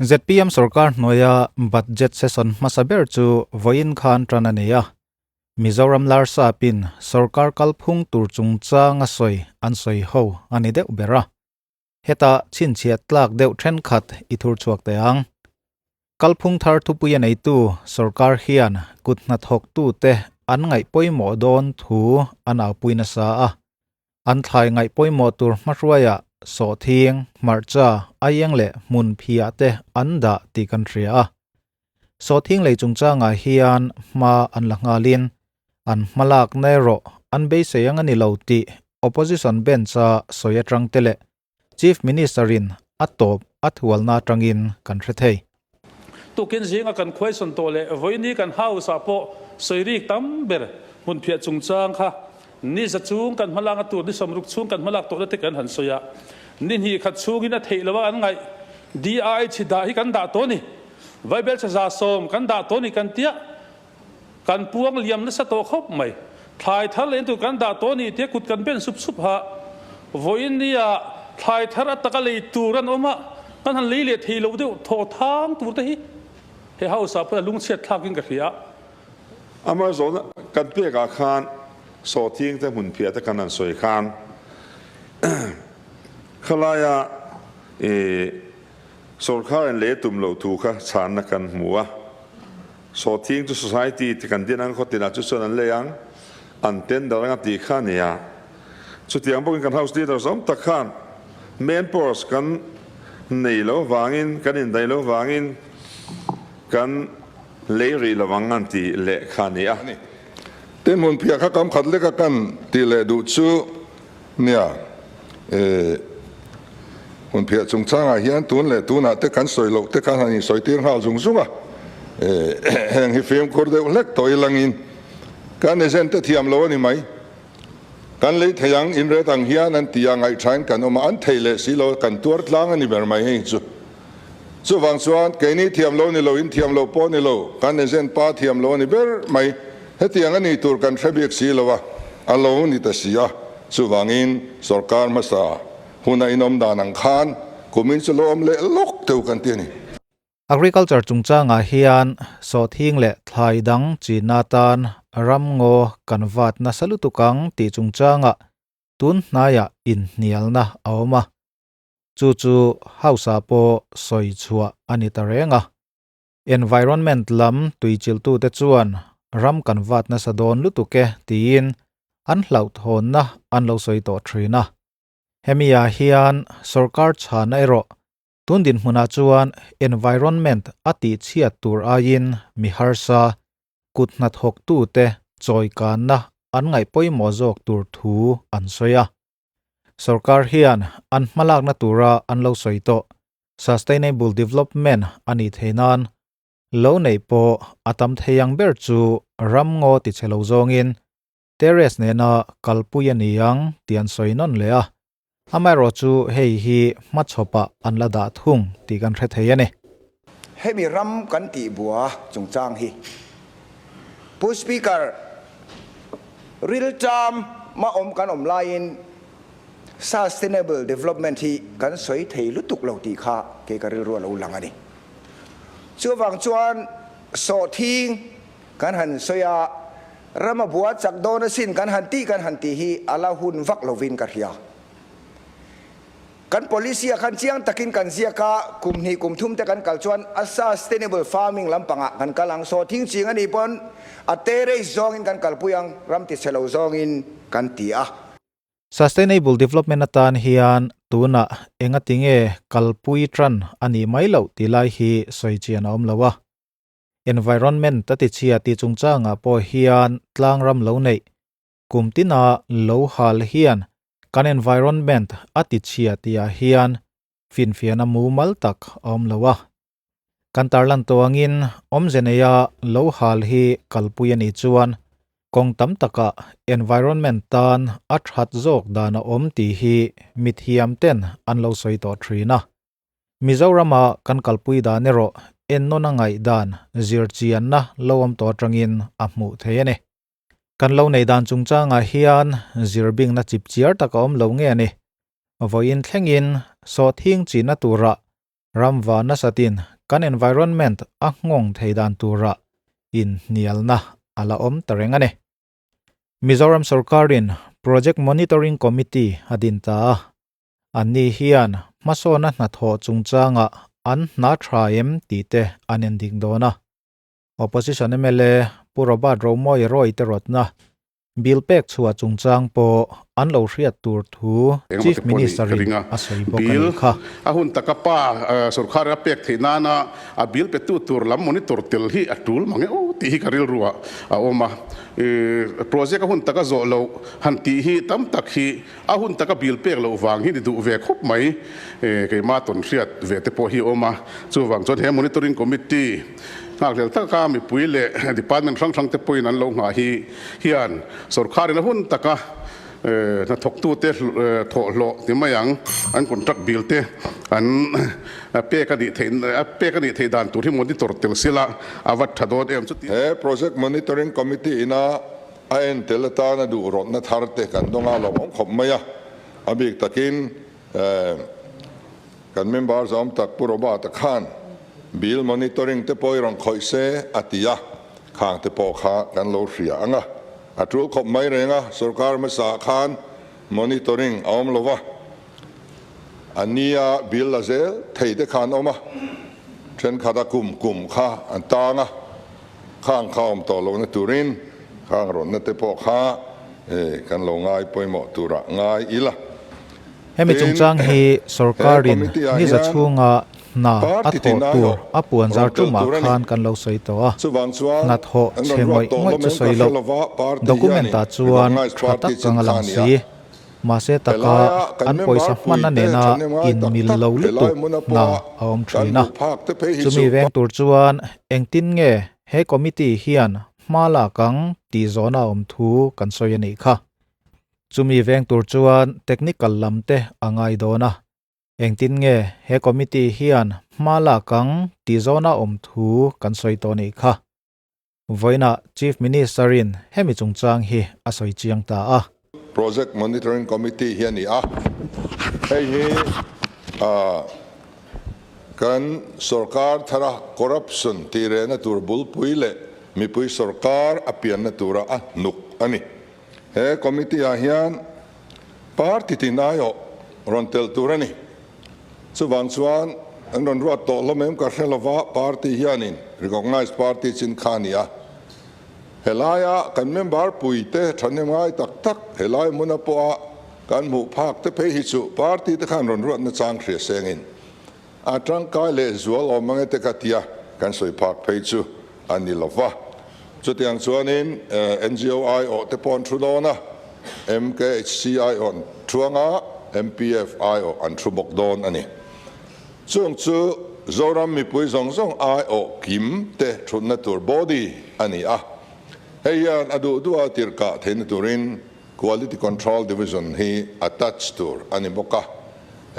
ZPM sorkar hnuaia budget session hmasa ber chu vawiin khan tan a ni a. Mizoram Larsapin sorkar kalphung tur chungchang a sawi an sawi ho a ni deuh ber a. Heta chhinchhiah tlak deuh thenkhat i thur chhuak teh ang. Kalphung thar thupui a neitu sorkar hian kut hnathawktute an ngaih pawimawh dawn thu an aupui nasa a. An thlai ngaih pawimawh tur hmahruaiah sawhthing, hmarcha, aieng leh hmun phiah te an dah tih kan hria a. Sawhthing lei chungchangah hian hma an la nghalin an hmalakna erawh an beisei ang a ni lo tih Opposition bench-a sawi atang te leh Chief Minister-in a tawp a thualna atangin kan hre thei. Tukin zinga kan question tawh leh vawiini kan House-ah pawh sawi rik tam ber hmunphiah chungchang kha ni za chung kan hmalak a tur ni 60 chhung kan hmalak tawhna te kan han sawi a, ni hnih khat chhungin a theih loh a an ngaih DI chhi dah hi kan dah tawh a ni. Vaibelchhe 110 kan dah tawh a ni kan tia kan puang liam nasa tawh khawp mai. Thlai thar leh tur kan dah tawh a ni tia kut kan ben sup sup ha. Vawiin nia thlai thar a taka lei tur an awm a, kan han lei leh thei lo deuh thaw thang tur te hi he house ah pawh a lungchhiat thlakin ka hria. Amazon kan pekah khan sawhthing te hmunphiah te kan han sawi khan khalaia i sorkar in lei tum loh thu kha chhanna kan hmu a. Sawhthing chu society te kan din ang khaw tinah chu chuan an lei ang, an tender anga tih kha a ni a. Chutiang bawkin kan house leader zawm tak khan main purse kan nei lo vangin, kan indaih lo vangin kan lei rih lo ang an ti leh kha a ni a. Tin hmun phiah kha kam khat leka kan tih leh duh chu nia e hmun phiah chungchangah hian tun leh tunah te kan sawi loh te khan han insawi tir nghal zung zung a e heng hi fimkhur deuh hlek tawh ilangin kan agent te thiam lo a ni mai. Kan lei thei ang inret ang hian an ti a, ngaihthain kan awm a, an thei leh si lo, kan tuar tlang a ni ber mai hei chu. Chuvang chuan keini thiam lo ni lo, in thiam lo pawh ni lo, kan agent pa thiam lo a ni ber mai. Hetiang a ni tur kan hre bik si lo a, a lo ni ta si a. Chuvangin sorkar hmasa huna inawm dan ang khan kumin chu lo awm leh lawk teuh kan ti a ni. Agriculture chungchangah hian sawhthing leh thlai dang chinna atan ramngaw kan vat nasa lutuk ang tih chungchangah tun hnaiah inhnialna a awm a. Chu chu House-ah pawh sawi chhuah a ni ta reng a. Environment lam tuichilhtute chuan ram kan vat nasa dawn lutuk e tiin an hlauhthawnna an lo sawi tawh thin a. Hemi-ah hian sorkar chhana erawh Tun dinhmunah chuan environment a tihchhiat tur aiin mi harsa, kut hnathawktute chawikanna an ngaih pawimawh zawk tur thu an sawi a. Sorkar hian an hmalakna tura an lo sawi tawh sustainable development a nih theih nan lo neih pawh a tam thei ang ber chu ramngaw tichhe lo zawngin terrace nena kalpui a ni ang tih an sawi nawn leh a. Amaherawh chu hei hi hmachhawpah an la dah thung tih kan hre thei a ni. Hemi ram kan tih bua chungchang hi Pu Speaker, rilṭam ma awm kan awm laiin Sustainable Development hi kan sawi thei lutuk lo tih kha kei ka rilru a lo lang a ni. Chuvang chuan sawhthing kan han sawi a, Ram a bua chak dawn asin kan han tih kan han tih hi a la hun vak lovin ka hria. Kan policy ah khan chiang takin kan ziak a, kum hnih kum thum te kan kal chuan a sustainable farming lampangah kan kal ang, sawhthing ching a nih pawn a terrace zawngin kan kalpui ang, ram ti chhe lo zawngin kan ti a. Sustainable development atan hian tunah engatinge kalpui tan a nih mai loh tih lai hi sawi chian a awm lo a. Environment a tichhia tih chungchangah pawh hian tlangram lo neih kum tina lo hal hian kan environment a tichhia tihah hian finfiahna mumal tak a awm lo a. Kan tarlan tawh angin awmze neia lo hal hi kalpui a nih chuan kawng tam takah environment tan a that zawk dan a awm tih hi mithiam ten an lo sawi tawh thin a. Mizorama kan kalpui dan erawh ennawn a ngaih dan zirchianna lo awm tawh atangin a hmuh thei a ni. Kan lo nei dan chungchangah hian zirbingna chipchiar tak a awm lo nge a ni. Vawiin thlengin sawhthing chihna turah Ramva nasatin kan environment a nghawng thei dan tura inhnialna a la awm ta reng a ni. Mizoram sorkarin Project Monitoring Committee a din ta a, anni hian hmasawna hnathawh chungchangah an hna tha em tih te an endik dawn a. Opposition mla Pu Robert Romawia Roy te rawtna Bill pek chhuah chungchang pawh an lo hriat tur thu Engemaw Chief te pawh nih ka Minister in ring a, a sawi bawk a bill nih kha. a hun taka pa sorkar a pek theih nana a bill petu tur lam monitor tel hi a tul mang e aw tih hi ka rilru ah a awm a. Project a hun taka zawh loh han tih hi tam tak hi a hun taka bill pek loh vang hi ni duh ve khawp mai. Keimah tawn hriat ve te pawh hi a awm a, chuvang chuan he monitoring committee Nghakhlel taka mipui leh department hrang hrang te pawhin an lo nghah hi hian sorkarin a hun taka hnathawktute thawhhlawh ti mai ang, an contract bill te an pek a nih theih pek a nih theih dan tur hi monitor tel sila a va tha dawn em chuti. He Project Monitoring Committee ina a entel atana duh rawtna thar te kan dawng a lawmawm khawp mai a, a bik takin Kan member zawm tak Pu Robert-a khan bill monitoring te pawh i rawn khawih se a ti a, khang te pawh kha kan lo hria ang a. A tul khawp mai reng a, sorkar hmasa khan monitoring a awm lo va, a nia bill la zel thei te khan awm a, thenkhat a kum kum kha an tang a, khang kha awm tawh lohna turin khang rawnna te pawh kha kan lo ngai pawimawh turah ngai ila. Hemi Tin, chungchang hi he sorkarin committee-ah ni za hian chhunga hna a party thawh tin tur aiawh a puan zar rawn tel tumah tur a ni. khan kan lo sawi tawh a, Chuvang chuan hna thawh an chhe rawn ruat ngawih tawh ngawih hlawm chu em ka sawi hre loh. lova, party Document ah hianin chuan recognized tha party tak chin ang a kha lang a ni si. a. Mahse taka Helaia kan an member pawisa hman a puite nena thahnem ngai tak inmil tak lo helai lutuk hmuna hna pawha a awm kan thin a. hmuh phak te phei hi Chumi chu veng tur chuan engtin nge he committee hian hma lak ang tih zawhna awm thu kan sawi a nih kha. Chumi veng tur chuan technical lam te a ngai dawn a, engtin nge he committee hian hma lak ang tih zawna awm thu kan sawi tawh nih kha. Vawiinah Chief Minister-in hemi chungchang hi a sawi chiang ta a. Project Monitoring Committee hi a ni a, hei hi kan sorkar thara corruption tih rehna tur bulpui leh mipui sorkar a pianna tura a hnuk a ni. He committee ah hian party tin aiawh rawn telh tur a ni. Chuvang chuan an rawn ruat tawh hlawm em ka hre lova, party hianin recognised party chin kha a ni a. Helaia kan member puite thahnem ngai tak tak helai hmuna pawha kan hmuh phak te phei hi chu party te khan rawn ruat nachang hria sengin a tangkai leh zual awm ang e te ka tia kan sawi phak phei chu a ni lo va. Chutiang chuanin NGO aiawh te pawh an thu dawn a, MKHC aiawh an thu ang a, MPF aiawh an thu bawk dawn a ni. Chung chu Zoram mipui zawng zawng aiawh kim te thutna tur body a ni a. Hei hian a duh duha tirhkah theihna turin Quality Control Division hi attach tur a ni bawk a.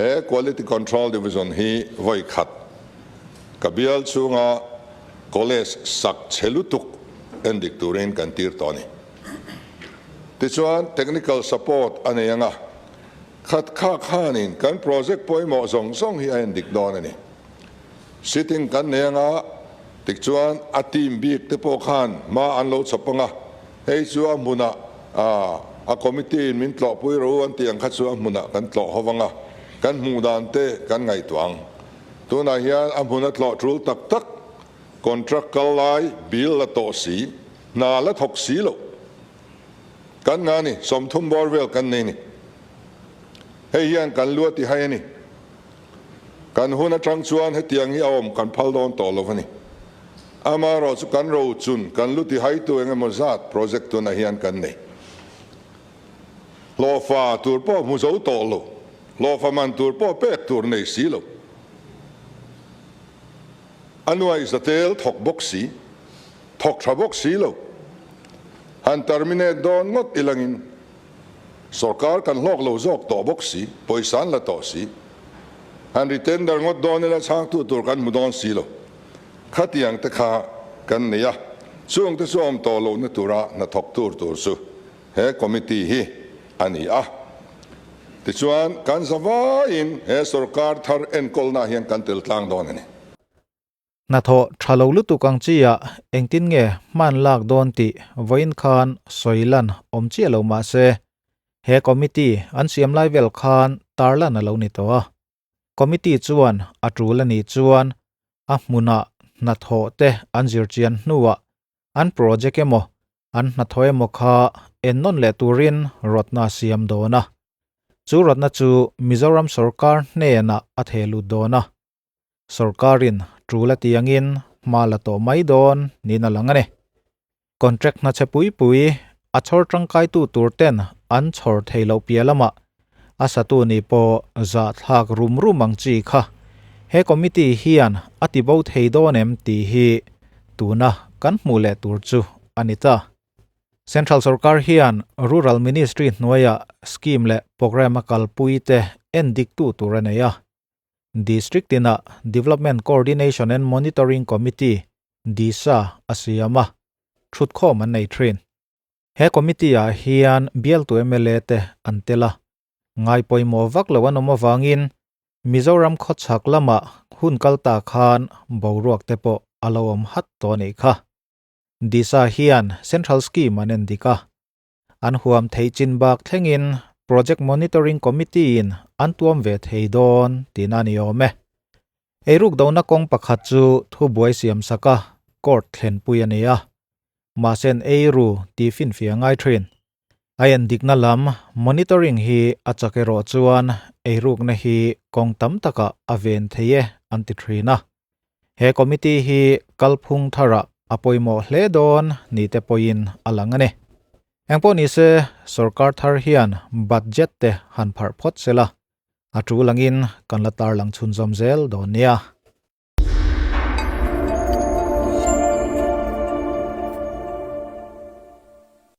He Quality Control Division hi vawi khat ka bial chhunga College sak chhe lutuk endik turin kan tir tawh a ni. Tichuan Technical Support a nei anga, khat kha khanin kan project pawimawh zawng zawng hi a endik dawn a ni. Sitting kan nei anga, tikchuan a team bik te pawh khan hma an lo chhawp anga, hei chu a hmunah a committee in min tlawhpui ro an tih ang kha chu a hmunah kan tlawh ho vanga, kan hmuh dan te kan ngaihtuah ang. Tunah hian a hmun a tlawh tul tak tak, contract kal lai bill la tawh si, hna la thawk si lo. Kan nga ni, 30 bawr vel kan nei ni. Hei hian kan lu a ti hai a ni. Kan hun atang chuan hetiang hi a awm kan phal dawn tawh lo a ni. Amaherawh chu kan ro chun kan lu ti haitu eng emaw zat project tunah hian kan nei. Hlawhfa tur pawh hmu zo tawh lo. Hlawhfa man tur pawh pek tur nei si lo. A nuaih zatel thawk bawk si, thawk tha bawk si lo. Han terminate dawn ngawt ilangin sorkar kan hlawk lo zawk tawh bawk si, pawisa an la tawh si. Han retender ngawt dawn ila chhangtu tur kan hmu dawn si lo. Khatiang te kha kan nei a, chung te chu awm tawh lohna tura hnathawk tur tur chu he committee hi a ni a. Tichuan, kan zavaiin he sorkar thar enkawlnaah hian kan tel tlang dawn a ni. Hnathawh tha lo lutuk ang chi ah engtin nge hman lak dawn tih vawiin khan sawi lan awm chiah lo mah se, he committee an siam lai vel khan tarlan a lo ni tawh a. Committee chuan a tul a nih chuan a hmunah hnathawh te an zir chian hnuah an project emaw an hnathawh emaw kha ennawn leh turin rawtna a siam dawn a. Chu rawtna chu Mizoram sorkar hnenah a theh lut dawn a. Sorkarin tul a tih angin hma la tawh mai dawn niin a lang a ni. Contract hna-chhe pui pui a chhawr tangkaitu tur ten an chhawr thei loh piah lamah a satu nih pawh zahthlak rum rum ang chi kha he committee hian a ti bo thei dawn em tih hi tuna kan hmuh leh tur chu a ni ta. Central sorkar hian Rural Ministry hnuaiah scheme leh programme a kalpui te endiktu tur a nei a. District tinah Development Coordination and Monitoring Committee, DISA, a siam a, thutkhawm an nei thin. He committee-ah hian bialtu mla te an tel a, ngai pawimawh vak lo an awm avangin Mizoram khawchhak lamah hun kal ta khan boruak te pawh a lo awm hat tawh a nih kha. DISA hian Central Scheme an en dik a, An huam theih chin bak thlengin Project Monitoring Committee-in an tuam ve thei dawn tihna a ni awm e. Eiruk dona kawng pakhat chu thubuai siam saka court thlenpui a ni a, mahse an eiru tih finfiah ngai thin. A endikna lam monitoring hi a chak erawh chuan eirukna hi kawng tam takah a ven thei e an ti thin a. He committee hi kalphung tharah a pawimawh hle dawn ni te pawhin a lang a ni. Engpawh ni se, sorkar thar hian budget te han pharh phawt se la, a tul angin kan la tarlang chhunzawm zel dawn nia.